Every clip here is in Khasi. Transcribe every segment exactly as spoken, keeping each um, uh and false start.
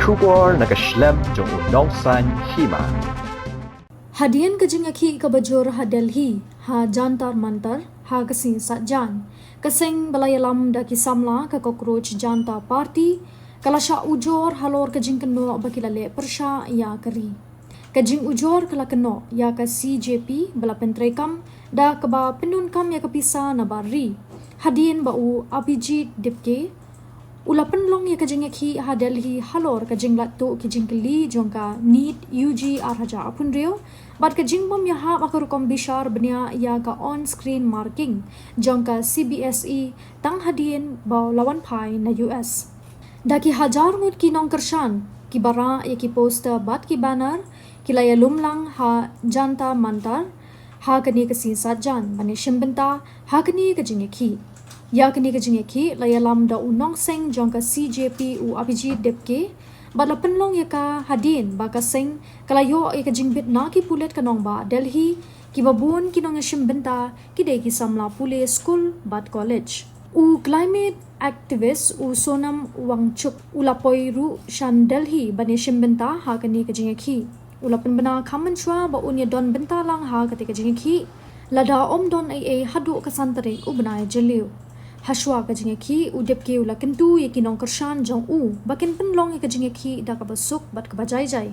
Khubor na ka shlem jong u nongsaiñ hima. Hadien ka jingïakhih kaba jur ha Delhi, ha Jantar Mantar, ha ka sngi Saitjaiñ, ka seng ba la ïalam da ki samla ka Cockroach Janta Party ka la shah ujor halor ka jingkynnoh ba ki la leh pyrshah ïa ka ri. Ka jingujor ka la kynnoh ïa ka C J P ba la pyntreikam da kaba pyndonkam ïa ka pisa na bar ri, hadien ba u Abhijit Dipke u la pynlong ïa ka jingïakhih ha Delhi halor ka jinglait tuh ki jingkylli jong ka NEET U G ar hajar arphew hynriew bad ka jingbym ïahap ha ka rukom bishar bniah ïa ka on-screen marking jong ka C B S E tang hadien ba la wan phai na U S. Da ki hajar ngut ki nongkyrshan kiba rah ïa ki poster bad ki banner ki la ïalum lang ha Jantar Mantar ha kane ka sngi Saitjaiñ ban ïashim bynta ha kane ka jingïakhih. Ïa kane ka jingïakhih la ïalam da u nongseng jong ka C J P u Abhijit Dipke bad la pynlong ïa ka hadien ba ka seng ka la ïoh ïa ka jingbit na ki pulit ka nongbah Delhi, kiba bun ki nongïashim bynta ki dei ki samla pule skul bad college. U climate activist u Sonam Wangchuk u la poi ruh sha Delhi ban ïashim bynta ha kane ka jingïakhih. U la pynbna kham mynshuwa ba un ïadon bynta lang ha kata ka jingïakhih lada ym don ei ei haduh ka san tarik u bnai Jylliew. Hashuwa ka jingïakhih, u Dipke u la kyntu ïa ki nongkyrshan jong u ba kin pynlong ïa ka jingïakhih da kaba suk bad kaba jai jai.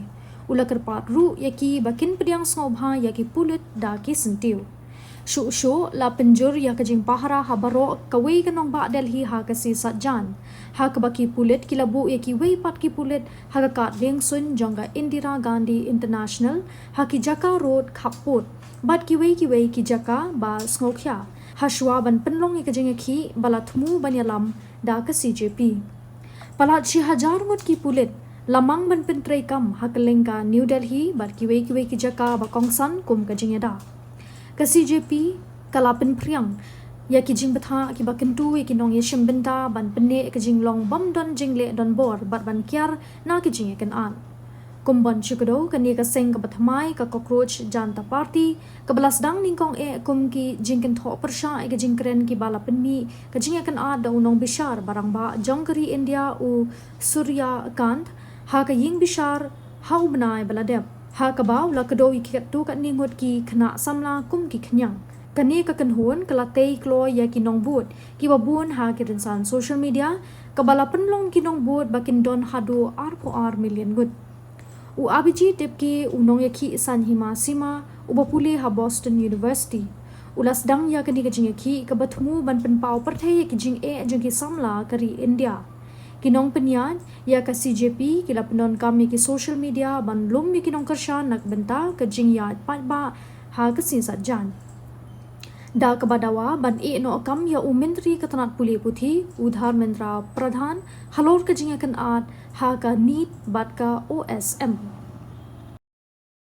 U la kyrpad ruh ïa ki ba kin pdiang sngewbha ïa ki pulit da ki syntiew. Shuh shuh la pynjur ïa ka jingpahara ha baroh kawei ka nongbah Delhi ha ka sngi Saitjaiñ, ha kaba ki pulit ki la buh ïa kiwei pat ki pulit ha ka kad liengsuiñ jong ka Indira Gandhi International ha ki jaka rud khappud bad kiwei kiwei ki jaka ba sngewkhia, hashuwa ban pynlong ïa ka jingïakhih ba la thmu ban ïalam da ka C J P. Palat shi hajar ngut ki pulit la mang ban pyntreikam ha kylleng ka New Delhi bad kiwei kiwei ki jaka ba kongsan kum ka jingïada. Ka C J P ka la pynphriang ïa ki jingbthah kiba kyntu ïa ki nongïashim bynta ban pynneh ka jinglong bym don jingleh donbor bad ban kiar na ki jingïakynad. Kum ban shu kdew, kane ka seng kaba thymmai ka Cockroach Janta Party, kaba la sdang nyngkong eh kum ki jingkynthoh pyrshah ïa ka jingkren kiba la pynmih ka jingïakynad da u nongbishar ba rangbah jong ka ri India u Surya Kant ha ka ïing bishar ha u bnai ba la dep, ha kaba u la kdew ïa ki katto katne ngut ki khynnah samla kum ki khñiang. Kane ka kynhun ka la tei kloi ïa ki nongbud kiba bun ha ki rynsan social media, kaba la pynlong ki nongbud ba kin don haduh arphew ar million ngut. U Abhijit Dipke, u nongïakhih saiñ hima sima uba pule ha Boston University, u la sdang ïa kane ka jingïakhih kaba thmu ban pynpaw pyrthei ïa ki jingeh jong ki samla ka ri India. Ki nongpynïaid ïa ka C J P ki la pyndonkam ïa ki social media ban lum ïa ki nongkyrshan na ka bynta ka jingïaid paidbah ha ka sngi Saitjaiñ. Da kaba dawa ban ïeh noh kam ïa u Myntri ka tnat pule puthi, u Dharmendra Pradhan, halor ka jingïakynad ha ka NEET bad ka O S M.